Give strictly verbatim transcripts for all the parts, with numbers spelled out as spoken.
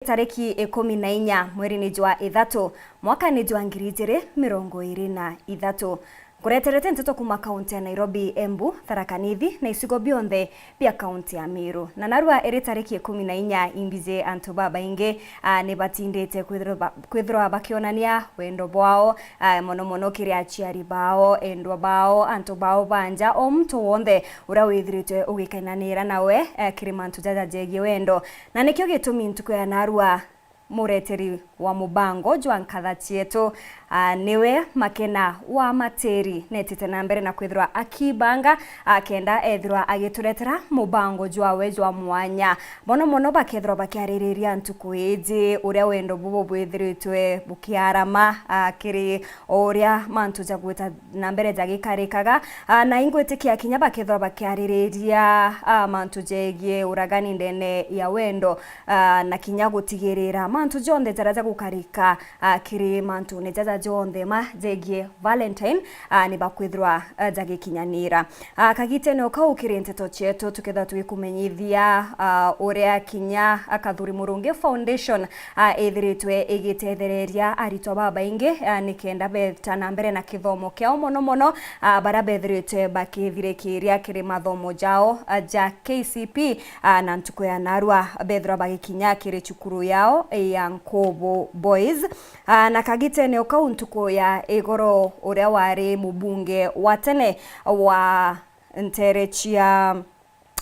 Tariki ikumi na inya mweri-ini jwa ithatu, mwaka ni jwa ngiri ijiri mirongo iri na ithatu. Nkureterete nteto kuma kaunti ya Nairobi, Embu, Tharaka Nithi na icigo bionthe bia kaunti ya Meru. Na narua iri tariki ikumi na inya imbiji antu babaingi, a, ni batindite kwithirwa ba-, kwithirwa bakionania wendo bwao, a, mono mono kiri aciari bao, endwa bao, antu bao ba nja, o muntu wonthe uria withiritwe ugikenanira nawe, a, kiri mantu jaja jegie wendo. Na nikio gitumi ntuku ya narua mureteri wa mubango jwa Nkatha Cietu, a, niwe Makena wa Matiri, netite na mbere na kwithirwa akibanga, a, kenda ethirwa agituretera mubango jwawe jwa mwanya. Mono mono bakethirwa bakiaririria ntuku iji uria wendo bubu bwithiritwe bukiarama, a, kiri o uria mantu jagwita na mbere jagikarikaga, a, na ingwitikia kinya bakethirwa bakiaririria, a, mantu jegie uragani ndene ya wendo, a, na kinya gutigirira mantu jonthe jaria jagukarika, a, kiri mantune jaja jonthe ma jegie Valentine, a, ni bakwithirwa, a, jagikinyanira. A, kagitene o kau kiri nteto cietu tukethirwa tugikumenyithia, a, uria kinya Kathuri Murungi Foundation, a, ithiritwe igitethereria aritwa babaingi, a, nikenda beta na mbere na kithomo kiao mono mono, a, baria bethiritwe bakithirikiria kiri mathomo jao, a, ja K C P, a, na ntuku ya narua bethirwa bagikinya kiri cukuru yao ya Nkobo Boys. A, na kagitene o kau ntuku ya igoro uria wari mubunge wa tene wa ntere cia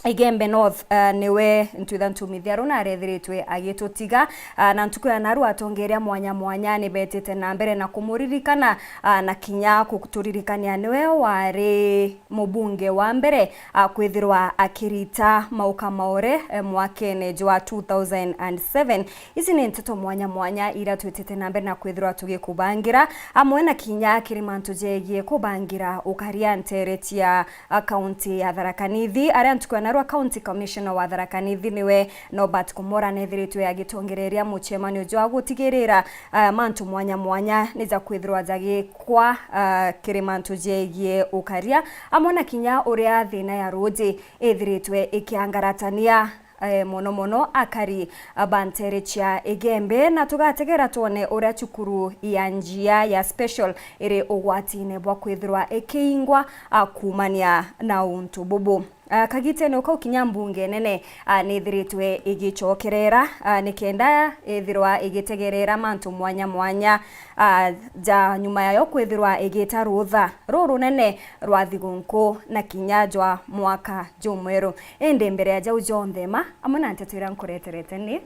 Igembe North, a, niwe ntwitha ntumithia runa arethiritwe agitutiga, a, na ntuku ya narua atongeria mwanya mwanya ni betite na mbere na kumuririkana, a, na kinya kuturirikania niwe wari mubunge wa mbere, a, kwithirwa akirita mauka maore, e, mwakene jwa two thousand and seven. Ici ni nteto mwanya mwanya iria twitite na mbere na kwithirwa tugikubangira, amwe na kinya kiri mantu jegie kubangira ukaria ntere cia a, kaunti ya Tharaka Nithi, aria ntuku ya narua County Commissioner wa Tharaka Nithi niwe Norbert Komora nethiritwe agitongereria mucemanio jwa gutigirira, a, mantu mwanya mwanya ni jakwithirwa jagikwa, a, kiri mantu jegie ukaria, amwe na kinya uria thina ya ruuji ithiritwe ikiangaratania, e, mono mono akari, a, ba ntere cia Igembe, na tugategera twone uria cukuru ya njia ya special iri ugwatine bwa kwithirwa ikiingwa, a, kuumania na untu bubu. A, kagitene o kau kinya mbunge nene, a, nithiritwe igicokerera, a, nikenda ithirwa igitegerera mantu mwanya mwanya, a, ja nyuma yayo kwithirwa igita rutha rurunene rwa thigunku na kinya jwa mwaka jumweru. Indi mbere ya jau jonthe ma, amwe na nteto iria nkureterete ni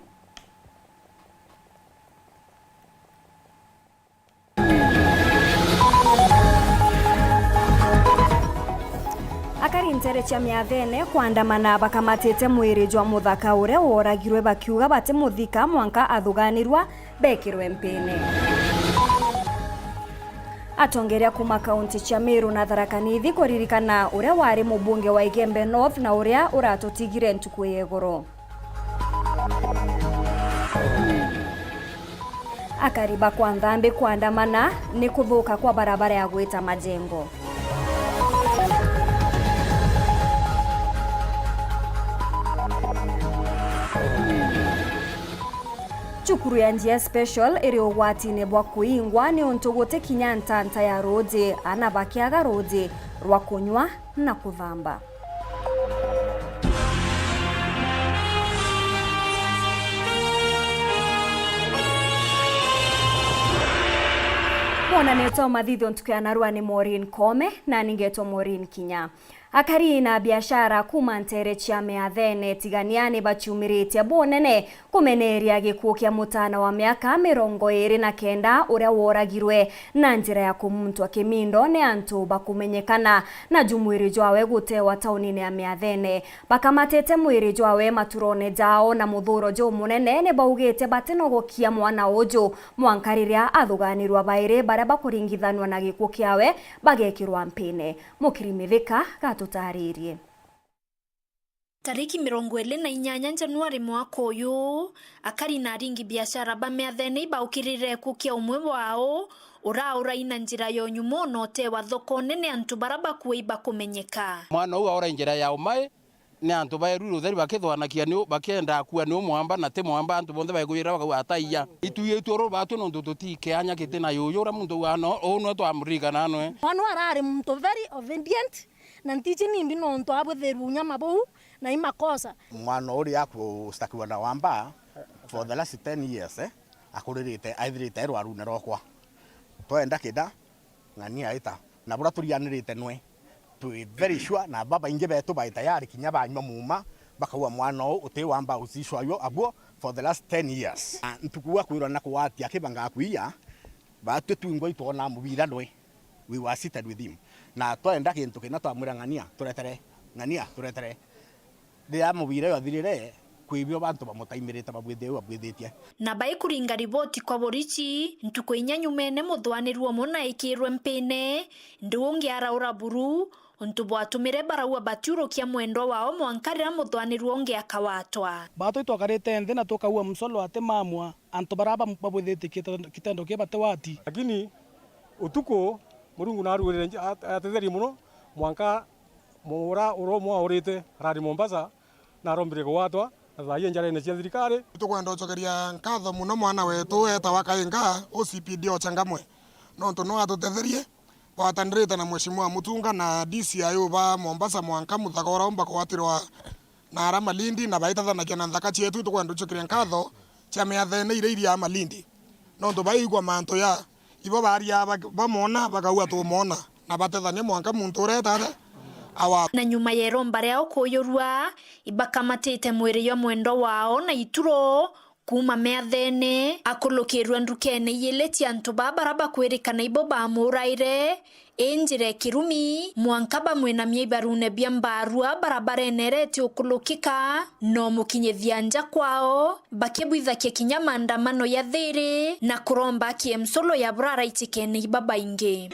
Akari ntere cia Miathene kwandamana bakamatite mwiri jwa muthaka uria woragirwe bakiuga batimuthika mwanka athuganirwa bekirwe mpine. Atongeria kuma kaunti cia Meru na Tharaka Nithi kuririkana uria wari mubunge wa Igembe North na uria uratutigire ntuku ya igoro. Akari ba kwa Nthambi kwandamana ni kuthuka kwa barabara ya gwita Majengo. Cukuru ya Njia Special iri ugwatine bwa kuingwa niuntu guti kinya ntanta ya ruuji, ana bakiaga ruuji rwa kunywa na kuthamba. Mwonanete o mathithio ntuku ya narua ni Maureen Kome, na ningetwa Maureen Kinya. Akari na biashara kuma ntere cia Miathene Tigania ni baciumiritie bunene kumeneria gikuu kia mutana wa miaka mirongo iri na kenda uria woragirwe na njira ya kumuntwa kimindo ni antu bakumenyekana, na ju mwiri jwawe gutewa taunine ya Miathene. Bakamatite mwiri jwawe maturone jao na muthuro jumunene, ni baugite batinogokia mwana uju mwanka riria athuganirwa bairi baria bakuringithanwa na gikuu kiawe bagekirwa mpine. Mukiri Mithika gatutaririe. Tariki mirongo iri na inyanya Januari mwaka uyu, akari na aringi biashara ba Miathene ibaukirire gikuu kia umwe wao, uraurai na njira yonyu mono utewa thokone ni antu baria bakuei bakumenyeka. Mwana uu aura njira ya umai, Ni antu baeru rutheri bakithwanakia ni u-, bakienda akua ni umwamba na ti mwamba, antu bonthe baigwira bakauga, "Ataia." Itu itu ru batu nontu tuti kianya kiti na yuyu uria muntu uga no, uu nwe twamurigana nwe. Mwana arari muntu very obedient, na ntiji nimbi nontu abwithirwe unyama buu na imakosa. Mwana uria akustakiwa na wamba for the last ten years, eh, akuririte, aithirite rwarune rokwa. Twenda kida, ng'ania aita. Na buria turianirite nwe. Twi very sure na babaingi betu bai tayari kinya banywa muuma, bakauga mwana uu uti wamba usishwa yo abuo for the last ten years. Na ntuku akwirwa na kugwatia kiba ngakuia, batwi twingwa itwona mubira nwe. We were seated with him. Na twenda kintu kina twamwira ng'ania, turetere. Ng'ania, turetere. Riria mubira uyu athirire, kwi bio bantu bamutaimirite babwithie uu abwithitie. Na baikuringa riboti kwa borichi, ntuku inya nyumene muthwaniru umwe naikirwe mpine, ndi ungi araura buru, untu bwatumire baraua batiurukia mwendwa wao mwanka riria muthwaniru ungi akawatwa. Batwi twakarite nthi na tukaua msolo ati mamwa antu baria bam-, babwithitie kitendo, kitendo kii batiwati. Lakini utuku, Murungu naarugurire nja-, at-, atetherie mono, mwanka Mura ura umwe aurite arari Mombasa, na arombire kugwatwa, na thaa ii e njarene cia thirikari. Tukwenda gucokeria nkatho mono mwana wetu eetawa Kainga, O C P D o Changamwe, nontu no atutetherie. Bwatanirite na Mheshimiwa Mutunga na D C I U ba Mombasa mwanka muthaga ura umba kugwatirwa na ara Malindi, na baitathanagia na nthaka cietu. Itukwenda gucokeria nkatho cia miathene iria iria Malindi, nontu baigua mantu ya ibo baria bak-, bamona bakauga tumona, na batethania mwanka muntu uria etate awa. Na nyuma ya iromba riao kuyurua, ibakamatite mwiri jwa mwendwa wao na ituro kuuma miathene, akulukirua ndukene ijiri cia antu baa bara bakwirikana ibo bamuraire, ii njira e kirumi, mwanka bamwinamia ibarune bia mbaarua barabarene iria itiukulukika, na umukinyithia nja kwao, bakibwithakia kinya maandamano ya thiri, na kuromba akie msolo ya burara itikene ibabaingi.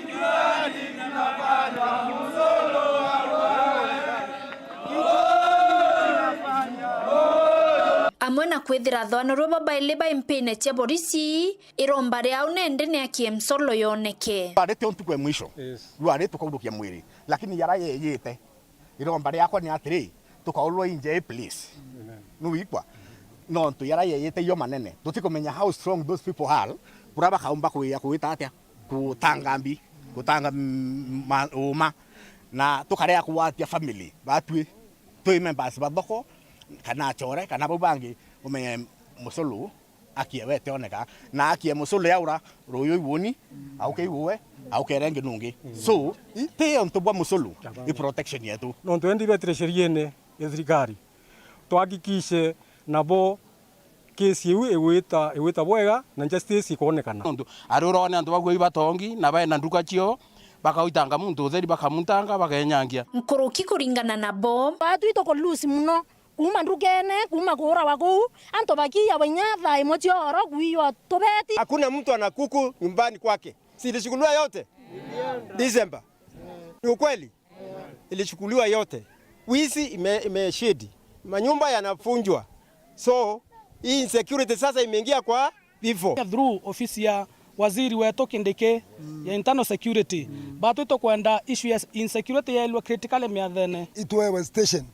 Amwe na kwithira thwano rwa babaili bai mpine cia borisi, iromba riao nende ni akie msolo yoneke. Rwari ti o ntuku e mwisho. Yes. Rwari tukaurukia mwiri. Lakini yara yeyite, iromba riakwa ni atiri, tukaurwa inje, please. Amen. Nuikwa? Nontu yara yeyite iyo manene. Tutikumenya how strong those people are, kuria bakaumba kwia kwita atia, kutanga mbi, kutanga, mm, ma-, uma. Na tukaria kugwatia family batwi, twi members ba thoko, kana achore, kana bau bangi, umenye musulu akie we tioneka, na akie musulu yaura ruyu iwoni, auke iwe, auke rengi nungi. So, i-, ti untu bwa musulu, i protection yetu. Nontu endi betire sheriene ya thirikari, twahakikishe nabo kesi iu igwita, igwita bwega na justice ikonekana. Nontu ari urone antu bakua ibatongi na baena nduka cio, bakaitanga muntu utheri, bakamutanga, bakenyangia. Nkuruki kuringana nabo. Batwi tuku lose muno. Kuuma ndukene, kuuma kuurawa kuu, antu bakiiyagwa inya thaa imwe cia oro, kuiywa tubeti. Hakuna mtu ana kuku nyumbani kwake. Si ilichukuliwa yote? December. Ni ukweli? Ilichukuliwa yote. Wizi ime-, imeshidi. Manyumba yanafunjwa. So, hii insecurity sasa imeingia kwa vifo. Through ofisi ya waziri wetu Kindiki ya internal security, batwi tukwenda issue ya insecurity yailwe critically miathene. Itwewe station.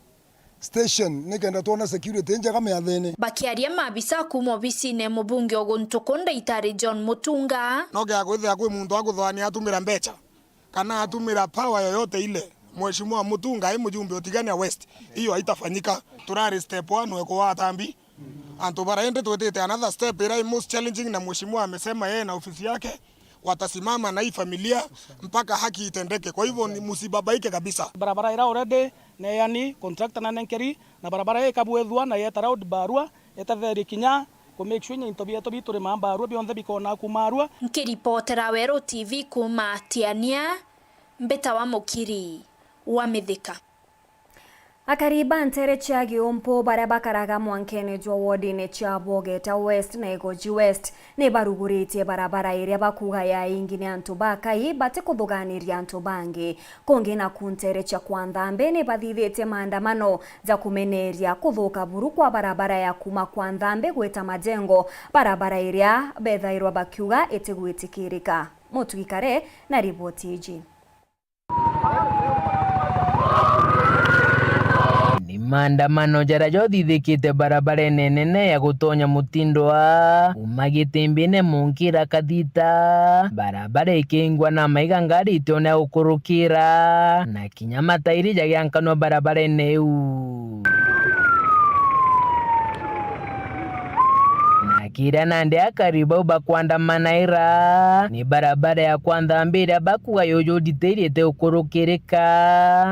Station, nikenda twona security njega miathene. Bakiaria, maabisa kuuma obisine mubunge o guntu kuu Ndaitari John Mutunga. No gia kwithira kwi muntu akuthwania atumira mbecha, kana atumira power yoyote ile, Mheshimiwa Mutunga ai mjumbe o Tigania West, hiyo haitafanyika. Turari step one we kuwa atambi. Antu bara indi twitite another step ira i most challenging, na Mheshimiwa amesema yeye na ofisi yake watasimama na hii familia mpaka haki itendeke. Kwa hivyo ni, msibabaike kabisa. Barabara ira already neani contractor na nenkeri, na barabara ii ikabwithua na yeta road barua, itetherie kinya ku make sure inya into bietu bi turimaa barua bionthe bikona kuuma arua. Nkiripotera Weru T V kuuma Tiania, mbitawa Mukiri wa Mithika. Akari ba nteere cia Giumpu baria bakaraga mwankene jwa wodine cia Bogeta West na Igoji West ni baruguritie barabara iria bakuuga yaingi ni antu ba Kai batikuthuganiria antu bangi. Kungi naku nteere cia kwa Nthambi ni bathithitie maandamano ja kumeneria kuthuka buru kwa barabara ya kuuma kwa Nthambi gwita Majengo, barabara iria bethairwa bakiuga itigwitikirika. Mutwikare na riboti iji. Ni Maandamano jaria jothithikite barabarene nene ya gutonya Mutindwa, kuuma Gitimbine Munkira Kathita, barabara ikingwa na maiga ngari itiona ya gukurukira, na kinya matairi jagiankanwa barabarene iu. Na kiria nandi akari bau bakwandamana ira, ni barabara ya kwanthambiria bakuga yuju nditairi ite gukurukirika,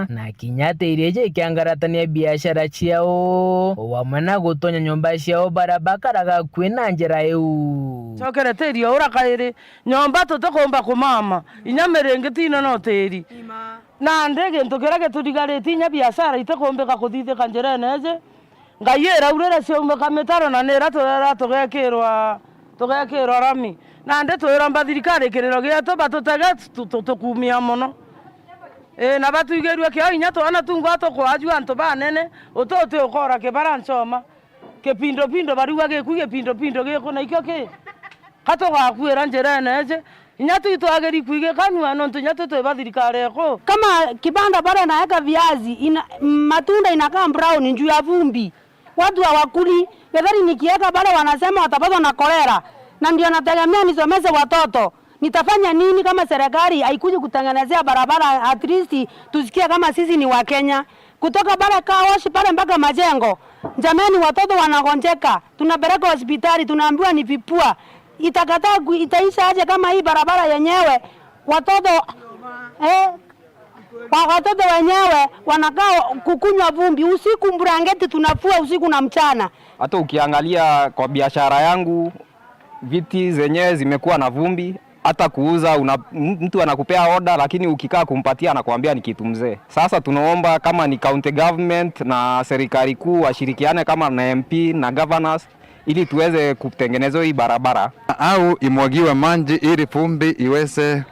na kinya tairi iji ikiangaratania biashara ciao, o amwe na gutonya nyomba ciao baria bakaraga akui na njira iu. Cokere tiri o ura kairi, nyomba tutikumba kumama, inya miringitine no tiri. Nandi gintu kiria giturigaritie, inya biashara itikumbika kuthithika njirene iji, Ngai iraurire ciaumika mitaro, na nira turera tugekirwa, tugekirwa rami. Nandi twiromba thirikari kiriro gietu batutege tu-, tu-, tukumia mono. Ii, na batwigirue kio inya twana tungwa tukwajua antu banene, ututi ukora kibara ncoma. Kipindupindu bariuga gikui, kipindupindu giku na ikio ki? Ka tugakuira njirene iji? Inya twi twagiri kwigikanua, nontu inya twi twi ba thirikari iku. Kama kibanda pale naeka viazi, ina-, matunda inakaa brown juu ya vumbi. Watu hawakuli. Githeri nikieka pale wanasema watapatwa na kolera. Na ndio nategemea nisomeshe watoto. Nitafanya nini kama serikali haikuji kutengenezea barabara, at least tusikie kama sisi ni Wakenya? Kutoka pale car wash pale mpaka Majengo. Jameni, watoto wanagonjeka. Tunapeleka hospitali, tunaambiwa ni vipua. Itakataa ku-, itaisha aje kama hii barabara yenyewe? Watoto, eh, wa-, watoto wenyewe wanakaa kukunywa vumbi. Usiku blanketi tunafua usiku na mchana. Hata ukiangalia kwa biashara yangu, viti zenyewe zimekuwa na vumbi, hata kuuza una-, m-, mtu anakupea order, lakini ukikaa kumpatia anakuambia ni kitu mzee. Sasa tunaomba kama ni county government na serikali kuu washirikiane kama na M P na governors ili tuweze kutengenezwa hii barabara. Au imwagiwe maji ili vumbi iweze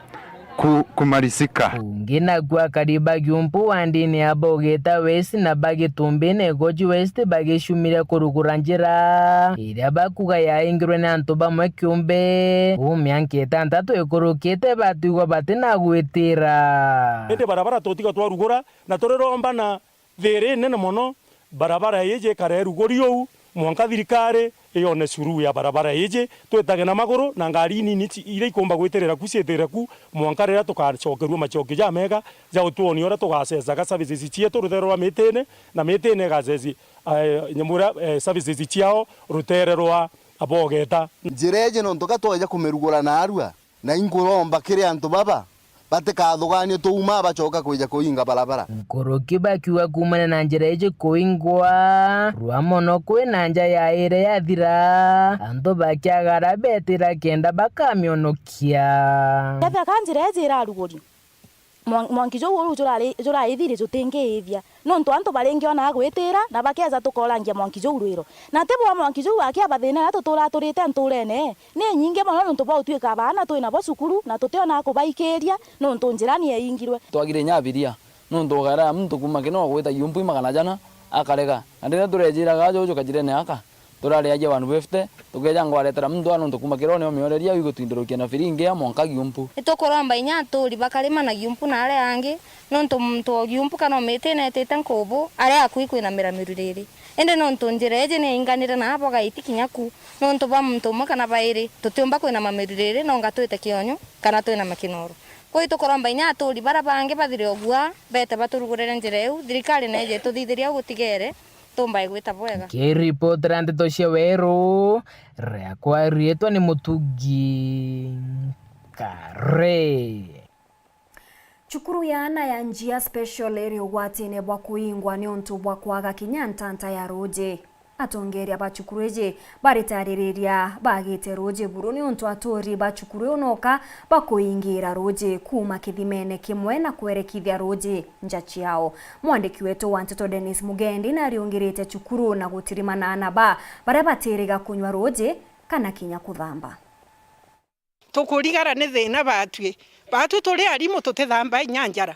ku-, kumalizika. Ungi naku akari ba Giumpu wandini ya Bogeta West na ba Gitumbine Goji West bagicumire kurugura njira iria bakuga yaingirwe ni antu bamwe kiumbe. Uu mianka itantatu ikurukite batwigwa batina gwitira. Indi barabara tutiga twarugura na turiromba na thiiri nene mono, barabara iji ikare iruguri uu, mwanka thirikari iyone suluhu ya barabara iji, twitage na maguru na ngari inini ci-, iria ikumba gwitirira ku ciitire ku, mwanka riria tugacokerua macokio jamega ja utwonia uria tugacecaga services cietu rutere rwa Mitini, na Mitini igaceci, eh, nyamu iria, eh, services ciao rutere rwa Abogeta. Njira iji nontu ka tweja kumirugura naarua, na inkuromba kiri antu baba, batikathuganie tuuma bacoka kwija kuinga barabara. Nkuruki bakiuga kuumania na njira iji kuingwa, rua mono kwina nja yaire yathira, antu bakiagara betira kenda bakamionokia. Kethira ka njira iji iraruguri, mwan-, mwanki juu uu jurari-, juraithiri jutingiithia. Nontu antu baringiona a gwitira, na bakeeja tukoorangia mwanki juu rwiro. Na ti bwa mwanki juu aki a bathina aria tuturaa turite ntuurene, ni inyingi mono nontu bwa utwika baana twina bo cukuru, na tutionaa kubaikiria, nontu njira ni yaingirwe. Twagire inya abiria, nontu ugaera muntu kuuma Kinoo gwita Giumpu i magana jana, akarega. Na riria tureejiraga aja uju kajirene aka, turariagia one fifty, tukeeja ngwaretera muntu aa nontu kuuma Kiroo nio mioreria, igutwindurukia na firingi ya mwanka Giumpu. Itukuromba inya aturi ba Karima na Giumpu na aria angi, nontu muntu o Giumpu kana o Mitini etite nkubu, aria akui kwinamira miruriri. Indi nontu njira iji ni inganire na abo gaiti kinya ku, nontu bwa muntu umwe kana bairi, tutiumba kwinama miruriri, nonga twite kionyu kana twiname kinoro. Kwou itukuromba inya aturi baria bangi bathire o bua, beete baturugurire njira iu, thirikari neeje ituthithirie au gutigere, tumbae gwita bwega. Nkiripotera ndeto cia Weru, riakwa riitwa ni Mutugi Kare. Cukuru ya aana ya Njia Special iri ugwatine bwa kuingwa niuntu bwa kwaga kinya ntanta ya ruuji. Atongeeria ba cukuru iji baritaririria baagite ruuji buru niuntu aturi ba cukuru iu noka bakuingiira ruuji kuuma kithimene kimwe na kwerekithia ruuji nja ciao. Mwandiki wetu wa nteto Dennis Mugendi nariungirite cukuru na gutirimana na ba baria batiriga kunywa ruuji kana kinya kuthamba. Tukurigara ni thina baatwi. Baatwi turi arimu tutithamba inya njara.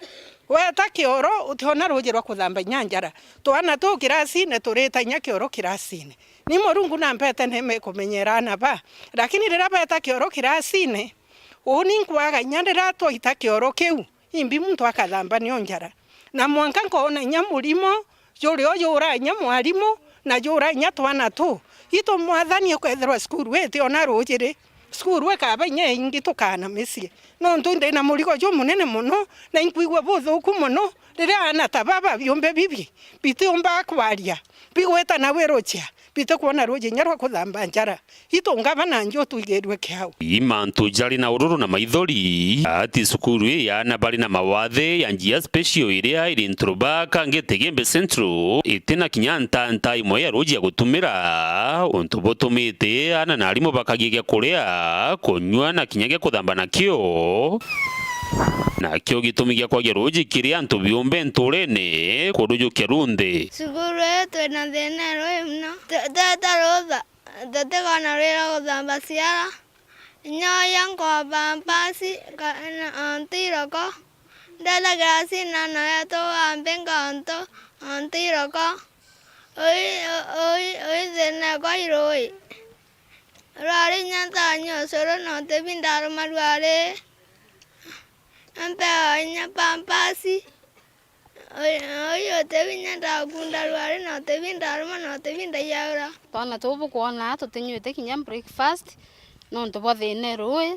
Weeta kioro utiona ruuji rwa kuthamba inya njara. Twana tuu kirasine turita inya kioro kirasine. Ni Murungu nampete neema ikumenyera aana ba. Lakini riria beeta kioro kirasine, uuni nkwaga inya riria twaita kioro kiu, imbi muntu akathamba nio njara. Na mwanka nkoona inya murimo Juri o jura inya mwarimu, na jura inya twana tu. Itu Mwathani ukethirwa cukuru itiona ruuji ri, cukuru ikaba inya ingi tukaana micii. Nontu ndi na murigo jumunene mono, na inkwigua buthuuku mono riria aana ta baba biumbe bibi bitiumba kwaria, bigwita na wirucia, bitikwona ruuji inya rwa kuthamba njara. Itu ngavana nju twigirue kiau. I mantu jari na ururu na maithori, ati cukuru ii ya aana bari na mawathe ya njia special iria iri Nturuba, Kangete, Igembe Central, iti na kinya ntanta imwe ya ruuji ya gutumira, untu butumite aana na arimu bakagia gia kuria, kunyua na kinya gia kuthamba nakio. Nakio gitumi gia kwagia ruuji kiri antu biumbe nturene kurujukia runthe. Cukuru ii twina thina rui mono. Twe-, tweta rutha, tutikona rwira guthamba ciara. Inya uya nkoa pampasi, ka-, na, o ntiroko. Ndeta kirasini na noya tuwambi nkonto, o ntiroko. Ui, ui, ui thina ekwa i rui. Rwari inya ntanyua ucuru na utibi ndaruma rwari. Mpeo inya pampasi. Oi, oi, utibi inya ndakunda rwari, na utibi ndaruma, na utibi ndaiyaura. Twana tuu bukwona tutinyuite kinya breakfast nontu bwa thina e rui.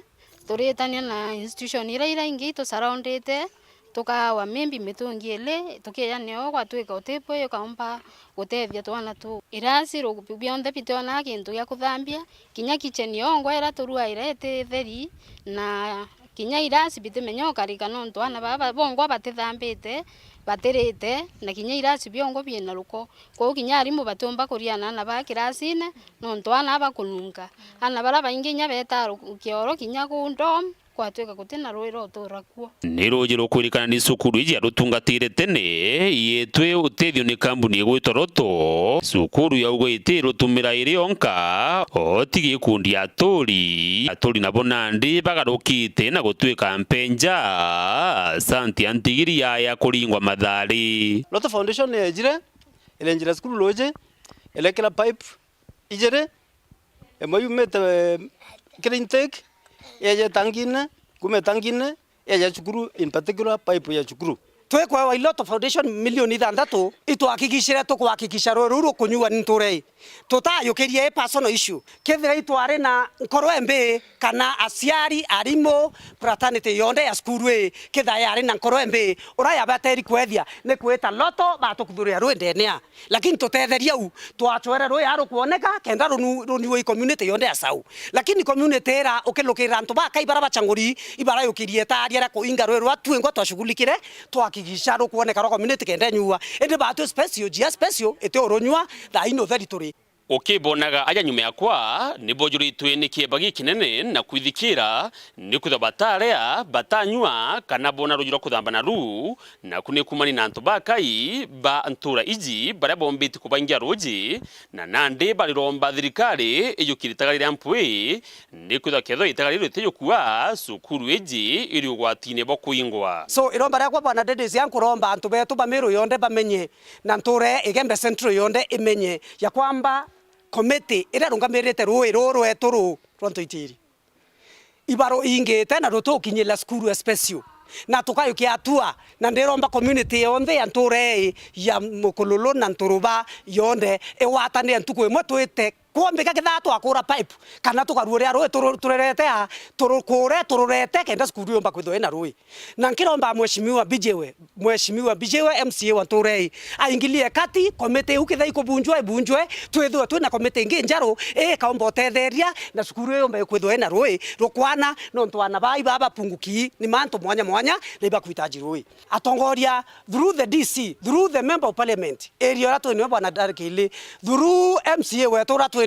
Turitania na institution iria, iria ingi itusurroundite, tukawa maybe mitungi ili, tukiejania o gwatwika utibui ukaumba gutethia twana tuu. Irasi ru-, bionthe bitiona kintu gia kuthambia, kinya kitchen yongwa iria turuaira iti theri, na kinya irasi bitimenya ukarika nontu aana baa ba-, bongwa batithambite, batirite, na kinya irasi biongwa biina ruko. Kwou kinya arimu batiumba kuria na aana baa kirasine, nontu aana aba bakununka. Aana baria baingi inya betaa ru-, kioro kinya kuu dorm, kwatwika gutina rui rwa utura kuo. Ni ruuji rukwirikana ni cukuru iji yarutungatire tene, yetwe utethio ni kambuni igwitwa Roto. Cukuru yauga iti irutumira iri yonka, o ti gikundi aturi. Aturi nabo nandi bagarukite na gutwika mpenja. Santi ya ntigiri yaya kuringwa mathari. Roto Foundation yejire, irenjira cukuru ruuji, irekira pipe ijiri, imwe yumite, eh, kiri intake, yeja itangine, kuma itangine, yeja cukuru, in particular, pipe ya cukuru. Twikwewa Iloto Foundation milioni ithanthatu, itwahakikishire tukuhakikisha rui ruu rukunyua ni ntuura ii. Tutayukirie i personal issue. Kethira itwari na nkoro imbi, kana aciari, arimu, fraternity yonthe ya cukuru ii, kethira yari na nkoro imbi, uria yabateri kwethia ni kwita Loto batukuthuria rui ndene aa. Lakini tutetheria u, twacwere rui aa rukwoneka, kenda runu-, runyue i community yonthe ya Sau. Lakini community ira ukilukirira antu bakai bara bachang'uri, ibarayukirie itaria ria kuinga rui rwa twingwa twashughulikire, twahakikisha rukwoneka rwa community kenda inyua. Indi batwi special, jia special, iti urunyua, thaa ino theri turi. Ukibonaga aja nyuma yakwa, ni bojuritwe ni kieba gikinene na kwithikira, nikwithwa bataria, batanyua, kana bona ruuji rwa kuthamba naru, naku ni kumani na antu bakai ba ntuura iji, baria bombiti kubaingia ruuji, na nandi bariromba thirikari ijukie ritagari ria mpwi, nikwithwa kethwa ritagari riu ritijukua, cukuru iji iri ugwatine bwa kuingwa. So, iromba riakwa, Bwana Dennis, ankuromba antu betu ba Meru yonthe bamenye, na ntuura Igembe Central yonthe imenye ya kwamba komiti iria irungamirite ruui ruu rwetu ruu rwa Ntoitiri, ibaruingite na rutukinyira cukuru ya special, na tukayukia hatua, na ndiromba community yonthe ya ntuura ii ya Mukululu na Nturuba yonthe igwatanire ntuku imwe twite kwombika, kethaa twakura pipe, kana tukaruuria ruui turu-, turerete aa, turukure, tururete, kenda cukuru yumba kwithwa ina ruui. Na nkiromba Mheshimiwa Bijiwe, Mheshimiwa Bijiwe, M C A wa ntuura ii, aingilie kati, komiti iu kethira ikubunjwa, ibunjwe, twithirwe twina komiti ingi njeru, ii ikaumba utetheria, na cukuru ii yumba ikwithwa ina ruui rukwana, nontu aana baa ibaa bapunguki ni mantu mwanya mwanya, na ibakuhitaji ruui. Atongoria, through the D C, through the Member of Parliament, area uria twinwe Bwana Derek Ili, through M C A wetu uria twinwe,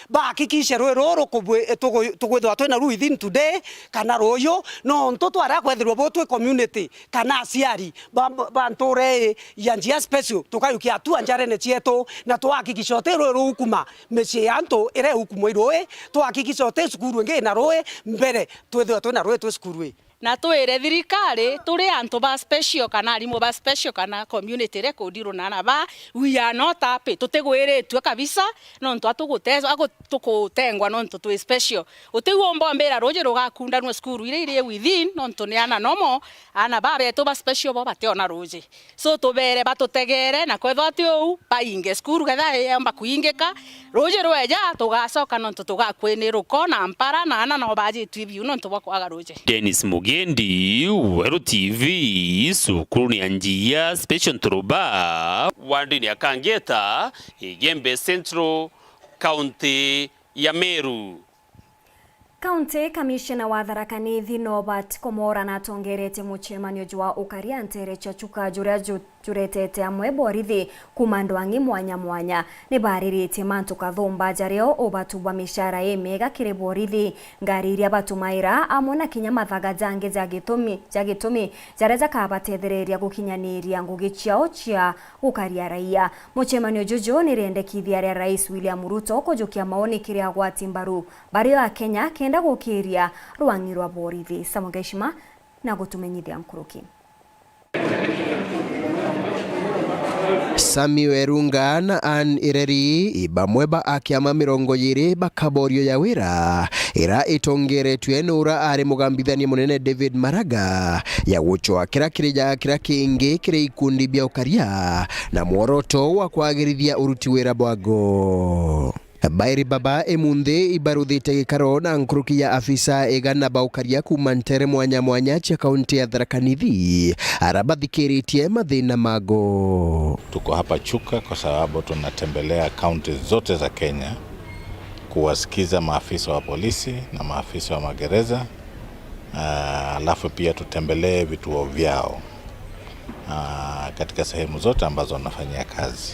bahakikishe ruui ruru rukubwi-, tugu-, tugwithirwa twina ruui within today kana ruuyu, nontu twaria kwethirwa bu twi community kana aciari ba, ba ntuura ii ya Njia Special, tukayukia hatua njarene cietu, na twahakikisha uti ruui rukuma micii ya antu iria ikukumwa i ruui, twahakikisha uti cukuru ingi ina ruui mbere twithirwa twina ruui twi cukuru ii. Na twire thirikari, turi antu ba special kana arimu ba special kana community iria ikundiruna na ba, we are not happy. Tutigwiritue kabisa, nontu atugutezwa, agu-, tukutengwa nontu twi special. Utiu umba umbira ruuji rugakundanua cukuru iria iri within, nontu ni ana nomo, ana ba betu ba special bo bationa ruuji. So, tubere batutegere, na kwethwa ti uu, bainge cukuru, ketha yomba kuingika, ruuji rweja, tugacoka nontu tugakwinirwa uko na mpara, na ana no bajitue biu nontu bwa kwaga ruuji. Dennis Mugendi, Weru T V, cukuru ni ya Njia, Special Nturuba, wardini ya Kangeta, Igembe Central, kaunti ya Meru. County Commissioner wa Tharaka Nithi Norbert Komora natongeretie mucemanio jwa ukaria ntere cia Chuka juria ju-, juretete amwe borithi kuma ndwang'i mwanya mwanya. Nibariritie mantu kathumba jario ubatu bwa micara imiega kiri borithi, ngari iria batumaira, amwe na kinya mathaga jangi ja gitumi, ja gitumi jaria jakabatethereria gukinyaniria ngugi ciao cia gukaria raia. Mucemanio juju ni riendekithia ria Rais William Ruto kujukia maoni kiri agwati mbaru bario Akenya kenda gukiria rwang'i rwa borithi. Samuel Gaishima na gutumenyithia nkuruki. Sami Werunga na Anne Ireri, i bamwe ba akiama mirongo iiri ba kaborio ya wira, ira itongeretue ni ura ari mugambithania munene David Maraga, ya gucwa kira kiri ja kira kingi kiri ikundi bia ukaria na mworoto wa kwagirithia uruti wira bwago. Bairi baba imunthi ibaruthite gikaro na nkuruki ya afisa igana ba ukaria kuma ntere mwanya mwanya cia kaunti ya Tharaka Nithi, ara bathikiritie mathina mago. Tuko hapa Chuka kwa sababu tunatembelea kaunti zote za Kenya kuwasikiza maafisa wa polisi na maafisa wa magereza, ah, alafu pia tutembelee vituo vyao, ah, katika sehemu zote ambazo wanafanyia kazi.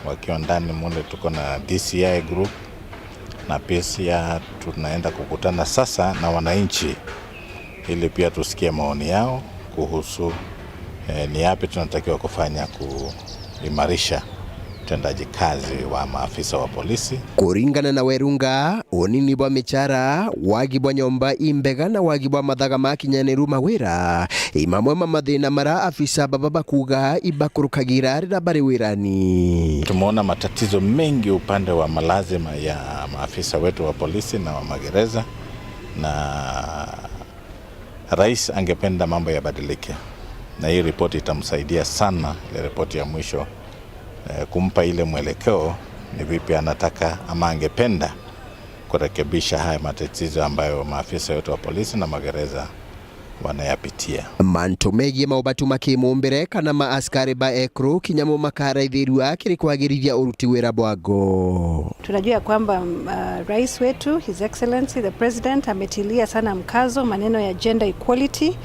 Wakiwa ndani mule tuko na D C I group, na pia tunaenda kukutana sasa na wananchi ili pia tusikie maoni yao kuhusu, eh, ni yapi tunatakiwa kufanya kuimarisha utendaji kazi wa maafisa wa polisi. Kuringana na Werunga, unini bwa michara, wagi bwa nyomba imbega na wagi bwa mathaga ma kinyaniru mawira, i mamwe ma mathina mara afisa baba bakuga ibakurukagira rira bari wirani. Tumeona matatizo mengi upande wa malazima ya maafisa wetu wa polisi na wa magereza, na rais angependa mambo yabadilike, na hii ripoti itamsaidia sana, ile ripoti ya mwisho, eh, kumpa ile mwelekeo ni vipi anataka ama angependa kurekebisha haya matatizo ambayo maafisa wetu wa polisi na magereza wanayapitia. Mantu megie maubatu ma kimumbire kana ma askari ba ekuru kinya mo makaraithirua kiri kwagirithia uruti wira bwago. Tunajua ya kwamba, mm, uh, rais wetu, His Excellency the President, ametilia sana mkazo maneno ya gender equality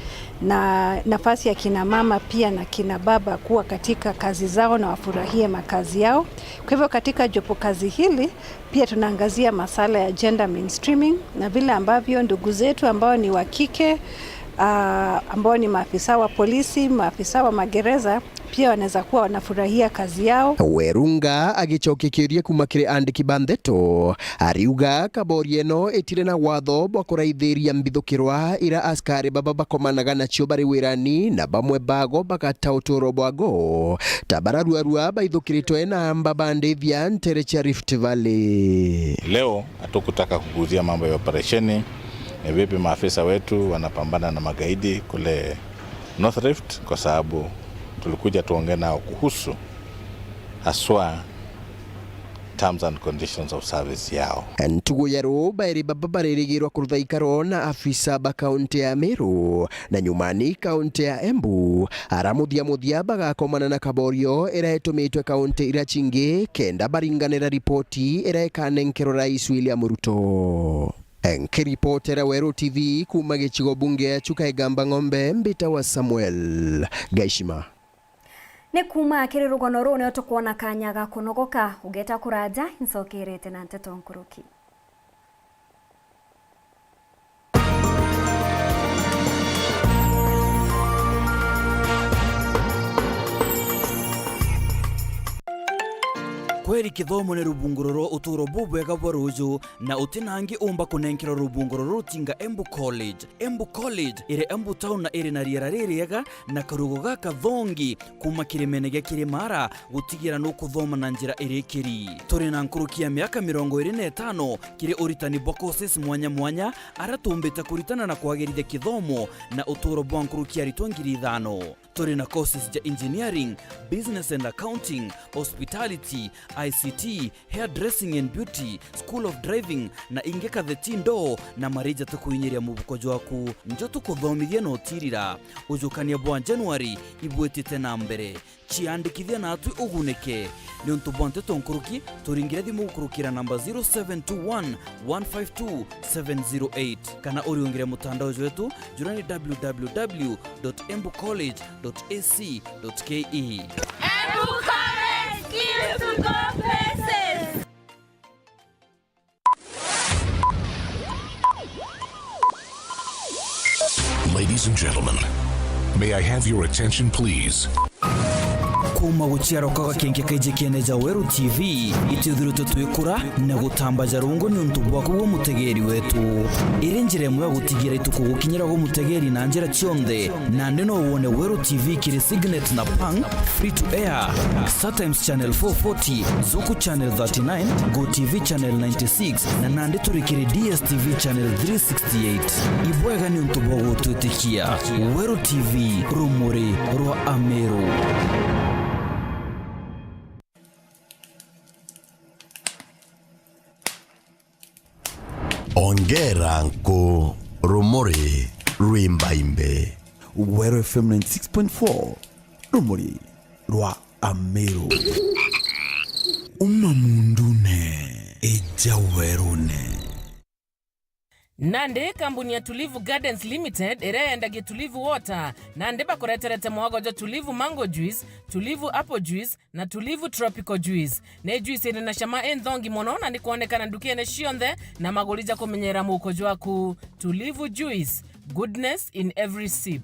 na nafasi ya kina mama pia na kina baba kuwa katika kazi zao na wafurahie makazi yao. Kwa hivyo, katika jopo kazi hili pia tunaangazia masala ya gender mainstreaming na vile ambavyo ndugu zetu ambao ni wa kike, ah, ambao ni maafisa wa polisi, maafisa wa magereza, pia wanaweza kuwa wanafurahia kazi yao. Werunga agicokia kiuria kuma kiri andiki ba ndeto, ariuga kaboria ino itire na watho bwa kuraithiria mbithukirwa ira askari baba bakomanaga nacio bari wirani, na bamwe bago bagata uturo bwago ta bararuarua baithukiritwe na amba bandithia ntere cia Rift Valley. Leo hatukutaka kuguzia mambo ya operesheni, ni vipi maafisa wetu wanapambana na magaidi kule North Rift, kwa sababu tulikuja tuongee nao kuhusu haswa terms and conditions of service yao. Ntugu ya ruu, bairi baba baririgirwa kurutha ikaro na afisa ba kaunti ya Meru, na nyumani kaunti ya Embu, ara muthia muthia bagakomana na kaborio ira itumitwe kaunti ira cingi kenda baringanira ripoti ira ikanenkerwa Rais William Ruto. Nkiripotera Weru T V kuma gicigo bunge ya Chuka Igamba Ng'ombe, mbita wa Samuel Gaishima. Ni kuma kiri rugono ruu nio tukwona kanya ga kunogoka. Ugeta kuraja, incokerete na nteto nkuruki. Kweri Kithomo ni rubunguro rwa uturo bubwega bwa ruju, na uti na angi umba kunenkerwa rubunguro ruru tinga Embu College. Embu College iri Embu Town na iri na riera ririega na karugo gakathongi kuma kirimene gia Kirimara, gutigira nukuthoma na njira irikiri. Turi na nkuruki ya miaka mirongo iri na itano kiri uritani bwa courses mwanya mwanya, aria tumbite kuritana na kwagirithia kithomo na uturo bwa nkuruki ya aritwa ngiri ithano. Turi na courses ja engineering, business and accounting, hospitality, I C T, hairdressing and beauty, school of driving, na ingi katheti ndoo na marija tukuinyiria mubuko jwaku. Njo tukuthomithia na utirira. Ujukania bwa January ibwitite na mbere. Ciandikithia natwi ugunike. Niuntu bwa nteto nkuruki, turingire thimu gukurukira namba zero seven two one, one five two, seven zero eight, kana uriungire mutandao jwetu jura ni w w w dot embu college dot a c dot k e. Embu College, skills to go places. Ladies and gentlemen, may I have your attention, please? Kuma guciarwa kwa gakenke kaiji kiene ja Weru T V, itwithiritwe twikura na gutambaja rungu niuntu bwaku gwe mutegeri wetu. Iri njira imwe ya gutigira itukugukinyira gwe mutegeri na njira cionthe. Nandi no wone Weru T V kiri Signet na Pang, free to air, StarTimes Channel four forty, Zuku Channel thirty-nine, Go T V Channel ninety-six, na nandi turi kiri D S T V Channel three sixty-eight. Ibwega niuntu bwa gutwitikia. Weru T V, rumuri rwa Ameru. Ongera nku, rumuri rwimbaimbe. Weru F M ninety-six point four, rumuri rwa Ameru. Uma mundune, ija werune. Nandi kambuni ya Tulivu Gardens Limited iria yendagia Tulivu Water, nandi bakureterete mwago jwa Tulivu Mango Juice, Tulivu Apple Juice, na Tulivu Tropical Juice. Ni juice iri na cama inthongi mono na ni kwonekana ndukene cionthe na maguri ja kumenyera muuko jwaku. Tulivu Juice, goodness in every sip.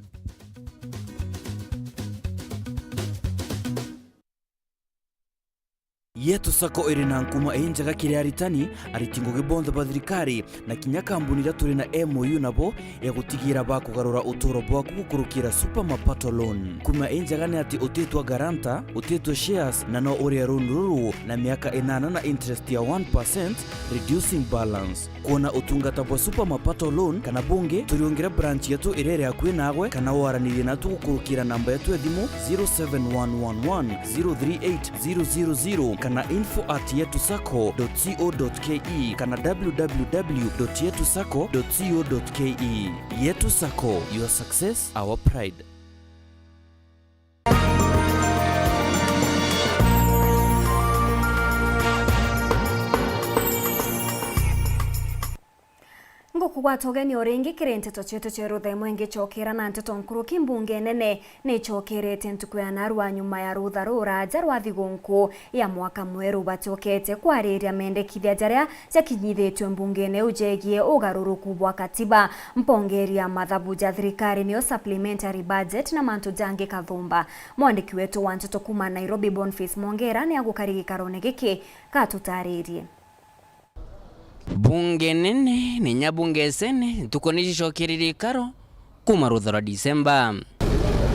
Yetu Sacco iri na nkuma injega kiri aritani, ariti ngugi bonthe ba thirikari, na kinya kambuni iria turi na M O U nabo ya gutigira bakugarura uturo bwaku gukurukira Super Mapato Loan. Kuma injega ni ati utitwa guarantor, utitwa shares, na no uria loan ruru na miaka inana na interest ya one percent, reducing balance. Kwona utungata bwa Super Mapato Loan kana bungi, turiungire branch yetu iria iri akui naagwe, kana waranirie natu gukurukira namba yetu ya thimu zero seven one one one zero three eight zero zero zero kana info at yetu sacco dot co dot ke kana w w w dot yetu sacco dot co dot ke. Yetu Sacco, your success, our pride. Ngukugwata ugeni o ringi kiri nteto cietu cia ruthemo ingicokera na nteto nkuruki. Mbunge nene nicokerete ntuku ya narua nyuma ya rutha ruraja rwa thigunku ya mwaka mweru. Bacokete kwariria mendekithia jaria jakinyithitue mbungene iu jegie ugaruruku bwa katiba, mpongeri ya mathabu ja thirikari niyo supplementary budget na mantu jangi kathumba. Mwandiki wetu wa nteto kuma Nairobi, Boniface Mongera, ni agukari gikarone giki gatutaririe. Bunge nene, ninya bunge sene, ntuku ni cicokererie ikaro kuma rutha rwa Disemba.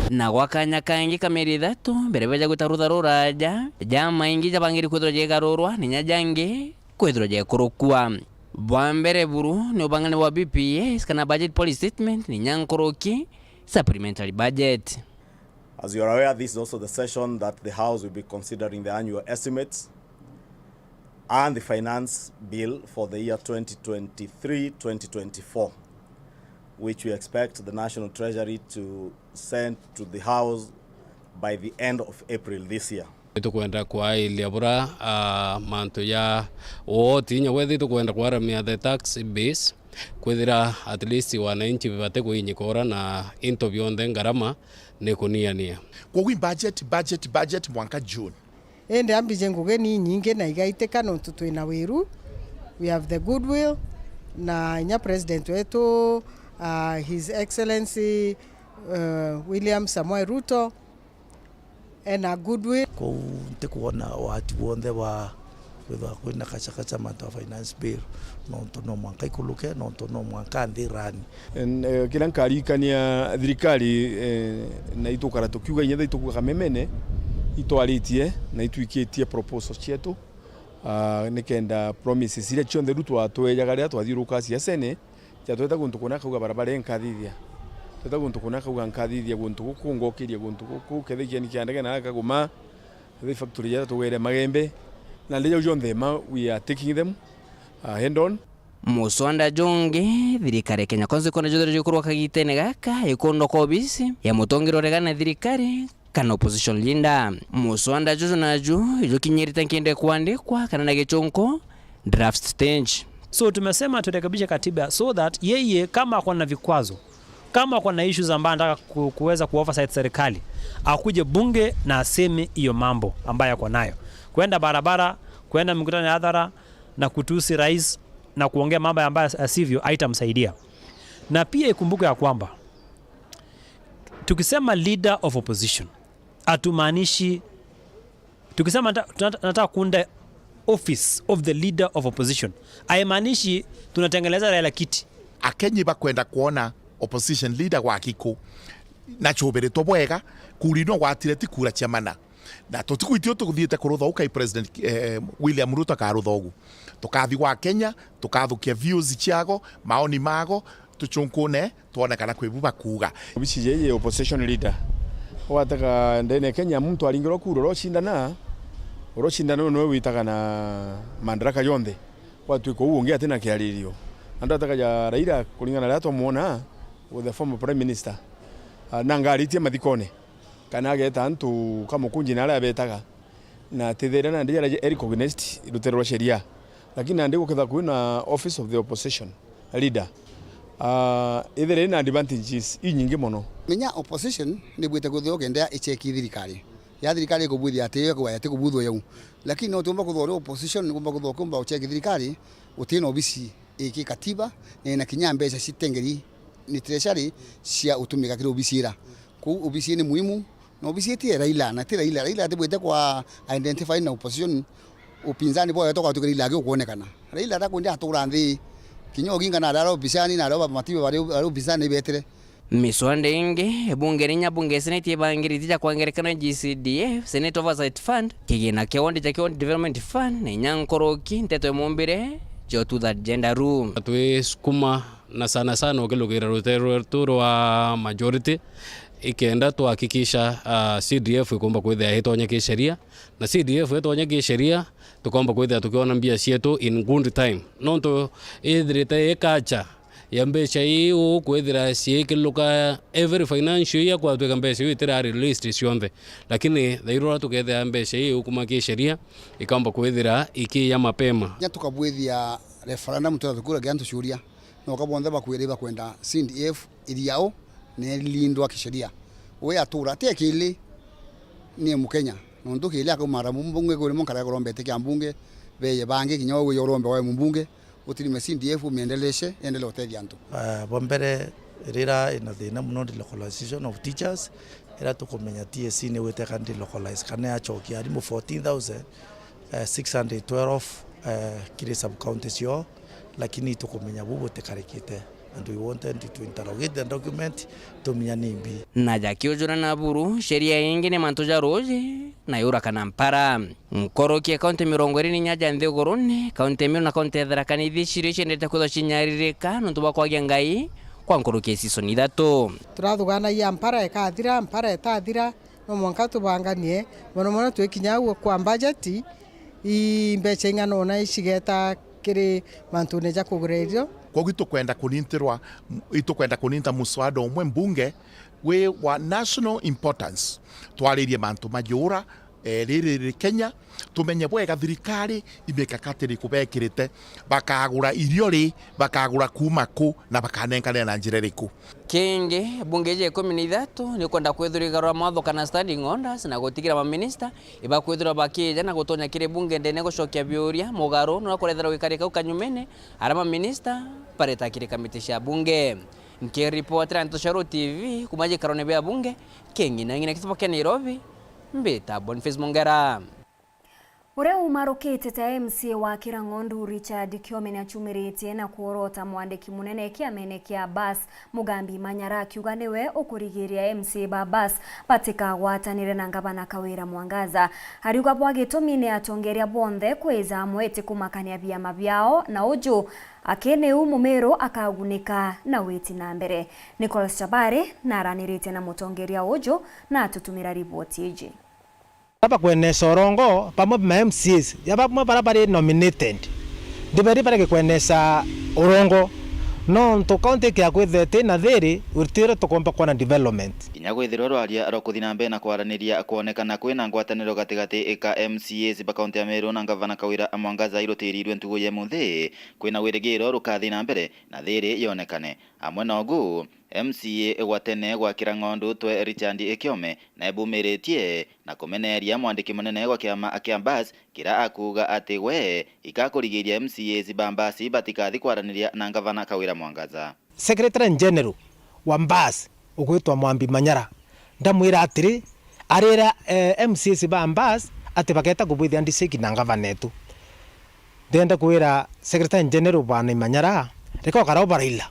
Na gwa kanya kangi ka mieri ithatu mbere beja gwita rutha ruraja, jamaingi jabangiri kwithirwa jegarurwa, ninya jangi kwithirwa jekurukua. Bwa mbere buru ni ubang'ani bwa B P S kana budget policy statement, ninya nkuruki supplementary budget. As you are aware, this is also the session that the House will be considering the annual estimates and the finance bill for the year twenty twenty-three twenty twenty-four, which we expect the National Treasury to send to the House by the end of April this year. Nitukwenda kwailia bura, ah, mantu ja woti, inya wethi tukwenda kwaramia the tax base, kwithira at least wananchi bati kuinyika ura na into bionthe ngarama ni kuniania. Kwoguo budget, budget, budget mwanka June. Indi ambije ngugi ni nyingi na igaitika nontu twina wiru. We have the goodwill na inya president wetu, uh, His Excellency, uh, William Samoei Ruto, ena goodwill. Kou ntikwona wati wonthe wa Kwithwa kwina kachakacha mantu a finance bill, nontu no mwanka ikuluke, nontu no mwanka nthi rani. En-, eh, kiria nkarikania thirikari, eh, na itukara tukiuga inya tha itukuga kamemene, itwaritie na itwikitie proposals cietu, ah, nikenda promises iria cionthe riu twatwejaga riria twathiuruka siasene, jatweta guntu kuna akauga barabara inkathithia. Tweta guntu kuna akauga nkathithia guntu guku, ngokiria guntu guku, kethira kiani kia ndege na akaguma, kethira factory ya tugwere magembe. Na ndeja ujo nthema, we are taking them, uh, head on. Muswanda jungi, thirikari ya Kenya Kwanza ikwenda juthere jukurwa kagitene gaka, ikundwa kwa obisi ya mutongeria uregana na thirikari, kana opposition leader. Muswanda juju naju ijukinyirite nkinde kwandikwa kana na gichunku draft stage. So tumesema turekebishe katiba so that yeye kama ako na vikwazo, kama ako na issues ambayo anataka ku-, kuweza kuoversight serikali, akuje bunge na aseme hiyo mambo ambayo ako nayo. Kwenda barabara, kwenda mikutano ya hadhara na kutusi rais na kuongea mambo ambayo asivyo haitamsaidia. Na pia ikumbuke ya kwamba tukisema leader of opposition, hatumaanishi, tukisema nata-, tunata-, nataka kuunda office of the leader of opposition, haimaanishi tunatengeneza Raila kiti. Akenya bakwenda kwona opposition leader gwa giko, na chubiritwe bwega, kura ino gwatire ti kura cia mana. Na tutigwitio tuthiite kurutha ukai President, eh, William Ruto akarutha ugu. Tukathi gwa Kenya, tukathukia views ciago, maoni mago, tuchunkune, twone kana kwi bu bakuuga. Obisi jiji opposition leader. Wataka ndene Kenya muntu aringirwa kura urocindana, urocindana niwe witaga na madaraka jonthe. Gwatuika uu ungi atina kiaririo. Na ndataka ja Raila kuringana na riria twamwona with the former prime minister, ah, nanga aritie mathikone. Kana ageta antu kamukunji na aria abetaga, na tithiria nandi jaria ja recognized rutere rwa sheria. Lakini nandi guketha kwina office of the opposition leader, ah, ithiria ina advantages inyingi mono. Menya opposition nibwite kwithirwa kenda icheki thirikari. Ya thirikari ikubwithia ati yo kwaya ti kubuthwa yau. Lakini no tiumba kuthwa uri opposition, nikumba kuthwa kumba ucheki thirikari, utina obisi iki katiba, na ina kinya mbeca citengeri ni treasury cia utumika kiri obisi ira. Kou obisi ni muhimu, na obisi iti ya Raila, na ti Raila. Raila atibwite kwa identify na opposition, upinzani bwayo tokwa tukirila aki ukwonekana. Raila atakwenda atura nthi, kinya Oginga na arara upinzani, na arara Matiba bari, bari upinzani betire. Miswanda ingi, bunge ni inya bunge Senate ibangirite ja kwangerekana G C D F, Senate Oversight Fund, kigina kia ward ja County Development Fund, na inya nkoroki nteto imumbire jo two third gender rule. Twisukuma na sana sana ukilugira rutere rwetu rwa majority, ikenda twahakikisha, ah, C D F ikumba kwithia itonya kisheria, na C D F itonya kisheria, tukomba kwithia tukiona mbia cietu in good time. Nontu ithirite i culture ya mbeca iu kwithira ciikiluka every financial year, kwatwika mbeca iu itira released cionthe. Lakini thairura tukethira mbeca iu kuma kisheria, ikamba kwithira ikiya mapema. Nya tukabwithia referendum, twethira tukuragia antu ciuria, na uka bonthe bakwira ibakwenda C D F iriao na ilindwa kisheria. We atura, ti akili, ni Mukenya. Nontu kili akauma mbunge kuri munkara kurombete kia mbunge, beye bangi kinya we urombe wa mbunge, utirime C D F umiendeleshe, endelee utethia antu. Ah, bwa mbere, rira ina thina muno ni localization of teachers, ira tukumenya T S C ni gwiteka ndi localize kana yachokia arimu fourteen thousand, eh, six hundred twelve, eh, kiri sub county cio, lakini tukumenya bu butikarikite. And we wanted to interrogate the document, tumenya ni mbi. Na jakiujura na buru, sheria ingi ni mantu ja ruuji, na yura kana mpara. Nkoroki ya kaunti mirongo iri na inya ja nthigurune, kaunti ya Meru na kaunti ya Tharaka Nithi cirio ciendete kwithwa cinyaririka nontu bwa kwagia ngai kwa nkoroki ya season ithatu. Turathuganagia mpara ikathira, mpara itathira, no mwanka tubanganie, mono mono twikinya au kwa budget, i mbeca ing'ana una icigeta kiri mantune ja kugura irio. Kwoguo itukwenda kunintirwa, itukwenda kuninta muswada umwe mbunge wi wa national importance. Twaririe mantu majura, eh, riri ri Kenya, tumenye bwega thirikari imikakati iriku bekirite, bakagura irio ri, bakagura kuuma ku, na bakanenkanira na njira iriku. Kingi, bunge ja ikumi na ithatu ni kwenda kwithirwa igarura mawatho kana standing orders na gutigira maminista ibakwithirwa bakija na gutonya kiri bunge ndene gucokia biuria mugaru nura kurethera gwikari kau kanyumene, aria maminista bareta kiri kamiti cia bunge. Nkiripotera nteto cia Ruo T V kuma gikarone bia bunge, king'ina ng'ina gicabo kia Nairobi, mbita Boniface Mongera. Uria umarukite ta M C A wa Kirang'ondu, Richard Kiome, niachumiritie na kuorota mwandiki munene kiamene kia Bus, Mugambi Manyara, akiuga niwe ukurigiria M C A ba Bus batikagwatanire na ngavana Kawira Mwangaza. Ariuga bwa gitumi ni atongeria bonthe kwija amwe iti kumakania biama biao, na uju akiniu Mumiru akagunika na witi na mbere. Nicholas Chabari naraniritie na mutongeria uju na atutumira riboti iji. Baba kwenesa urongo pamwe ma M C As ya bamwe bara bari nominated. Ndiberi barege kwenesa urongo, nontu county ikiakwithira iti na thiri, utire tukomba kwona development. Kinya kwithirwa rwaria rwa kuthi na mbere na kwaraniria kwonekana kwina ngwataniro gatigati ka M C As ba county ya Meru na ngavana Kawira Mwangaza irutirirwe ntugu ya munthi, kwina wirigiro rukathi na mbere na thiri yonekane. Amwe nogu, M C A gwa tene gwa Kirang'ondu twe Richard Ekiome na ebumiritie na kumeneria mwandiki munene gwa kiama kia Bus, kira akuuga ati we ikakurigiria M C As ba Bus batikathi kwaraniria na ngavana Kawira Mwangaza. Secretary General wa Bus ugwitwa Mwambi Manyara, ndamwira atiri, arira, eh, M C As ba Bus ati bageta kubwithia handshake na ngavana etu. Ndenda kwira Secretary General Bwana Imanyara, reka ukara ubaraila.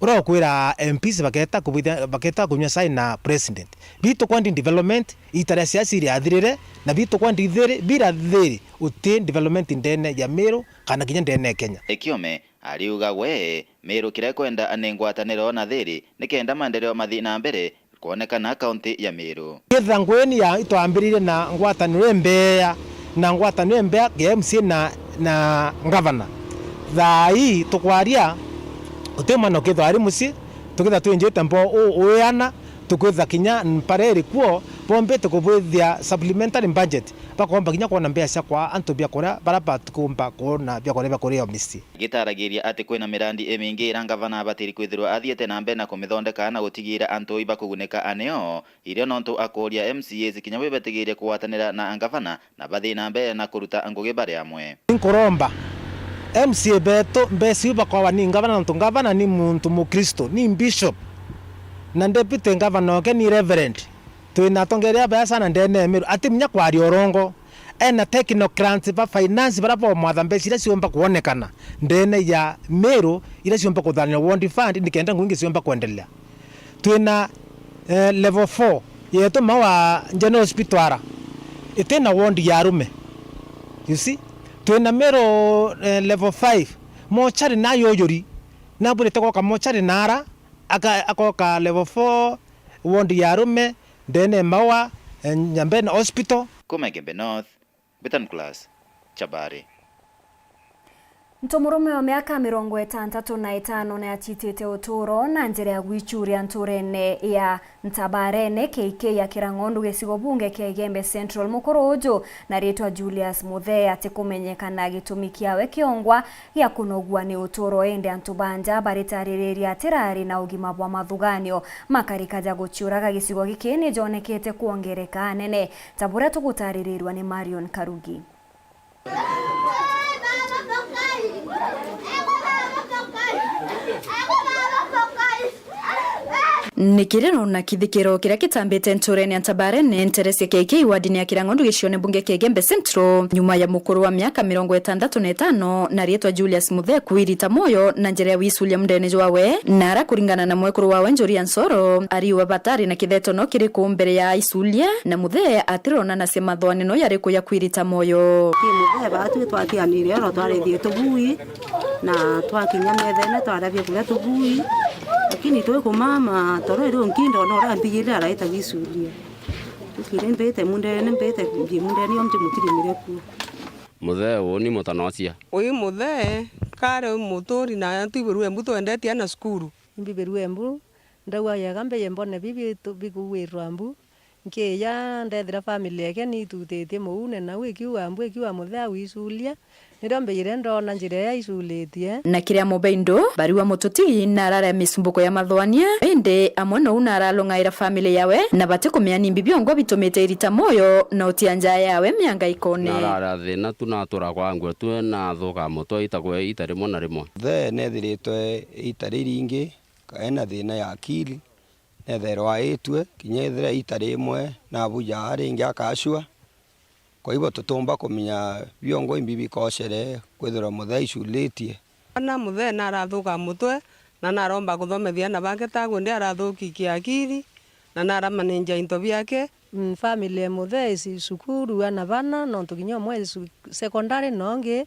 Uria ukwira M Ps bageta kubwithia, bageta kunywa cai na president. Bitu kwandi development, ita ria siasa iriathirire, na bitu kwandi thiri, bira thiri, uti development ndene ya Meru kana kinya ndene ya Kenya. Ekiome ariuga we, Meru kiria ekwenda ni ngwataniro na thiri, nikenda maendeleo mathi na mbere, kwonekana kaunti ya Meru. Kethira ngwini ya itwambiririe na ngwataniro imbea, na ngwataniro imbea ya M C A na, na ngavana. Thaa ii tukwaria, uti mwana ukethirwa ari mucii, tukethirwa twinjite mbo u-, uiana, tukethirwa kinya mpara iri kuo, bombite kubwithia supplementary budget, bakomba kinya kwona mbeca cia kwa antu biakuria bara batikumba kwona biakuria bia kuria micii. Gitaragiria ati kwina mirandi imingi ira ngavana abatiri kwithirwa athiete na mbere na kumithondeka na gutigira antu ibakugunika aneo irio, nontu akuria M C As kinya bibetigirie kugwatanira na ngavana na bathi na mbere na kuruta ngugi bari amwe. Nkuromba M C A betu, mbeca iu bakowa ni ngavana, nontu ngavana ni muntu mukristo, ni bishop, na deputy ngavana oke ni reverend. Twina atongeria baya sana ndene ya Meru, ati munya kwaria urongo. Ena technocrats ba finance bara bomwatha mbeca iria ciumba kwonekana ndene ya Meru, iria ciumba kuthanira ward fund, nikenda ngugi ingi ciumba kwendelea. Twina, eh, level four yetu Maua General Hospital ara, itina ward ya arume. You see? Twina Meru, eh, level five, mochari nayo uyuri, nabwirite goka mochari nara, aka-, akoka level four, ward ya arume, ndene Maua, eh, Nyambene Hospital. Kuma Igembe North, Betan Class, Chabari. Ntomurume wa miaka mirongo itantatu na itano ni achitite uturo na njira ya gwichuria nturene ya Ntabarene, K K ya Kirang'ondu, gicigo bunge kia Igembe Central. Mukuru uju na ritwa Julius Muthee atikumenyekana gitumi kiawe kiongwa gia kunogua ni uturo, indi antu ba nja baritaririria atirari na ugima bwa mathuganio. Makarika ja guciuraga gicigo giki ni jonekete kwongereka anene, ta buria tugutaririrwa ni Marion Karugi. Ni kiriro na kithikiro kiria kitambite nturene ya Ntabarene, ntere cia K K, wardini ya Kirang'ondu, gicione bunge kia Igembe Central, nyuma ya mukuru wa miaka mirongo itantatu na itano na riitwa Julius Muthee kwirita mwoyo na njira ya wicuria mundene jwawe, na ara kuringana na mwekuru wawe Njoria Nsoro, ariuga batari na kitheto no kiriku mbere ya aicuria, na Muthee atirona na cia mathwaneno yariku ya kwirita mwoyo. Ki Muthee baatwi twatianire oro twarethie tubui, na twakinya methene twaria biakuria tubui, lakini twi kumama toro iri unki ndona uria ambigirire araita gwicuria. Tukire mbite mundene, mbite ngi mundene yo mjimutirimire kuo. Muthee uu ni mutanocia. Uyu Muthee kari muturi na twibirue mbu twendetie ana cukuru. Imbibirue mbu, ndauga yega mbeye mbone bibi tu-, bikuwirwa mbu. Nkiija ndethira family yake ni itutitie muune, nau ikiuga mbu, ikiuga Muthee awicuria, nirio mbijire ndona njira iria iculitie. Na kiria mubeindu, bariwa mututi na ararea misumbuko ya mathwania, indi amwe nou na aralung'aira family yawe, na batikumenya nimbi biongwa bitumite irita mwoyo na utia njaa yawe miangaikone. Na arara thina tu na atura kwa ngwe tu na athuka mutwe ita kwe ita rimwe na rimwe. Muthee nethiritwe ita riringi, kaena thina ya akili. Neethairwa aitue, kinya ethira ita rimwe nabuja aa ringi akacua, Kwa hivyo tutiumba kumenya biongo imbi bikocere kwithirwa muthee aicuritie. Ana muthee narathuka mutwe na naromba kuthomethia ana bake tagwe ndi arathuki kiakiri na naramanenja into biake. Mm, family e muthee isi cukuru ana bana, nontu kinya umwe isi secondary na ungi.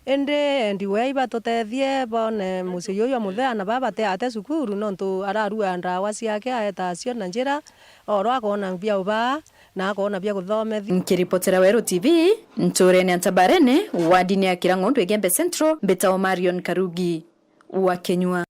Indi endi we ibatutethie bone mucii juju jwa muthee ana baa bate ate cukuru, nontu ararua ndawa ciake aeta acio na njira, oro akona bia ubaa na akona bia kuthomethia. Nkiripotera Weru T V, nturene ya Ntabarene, wardini ya Kirang'ondu Igembe Central, mbitagwa Marion Karugi wa Kenyua.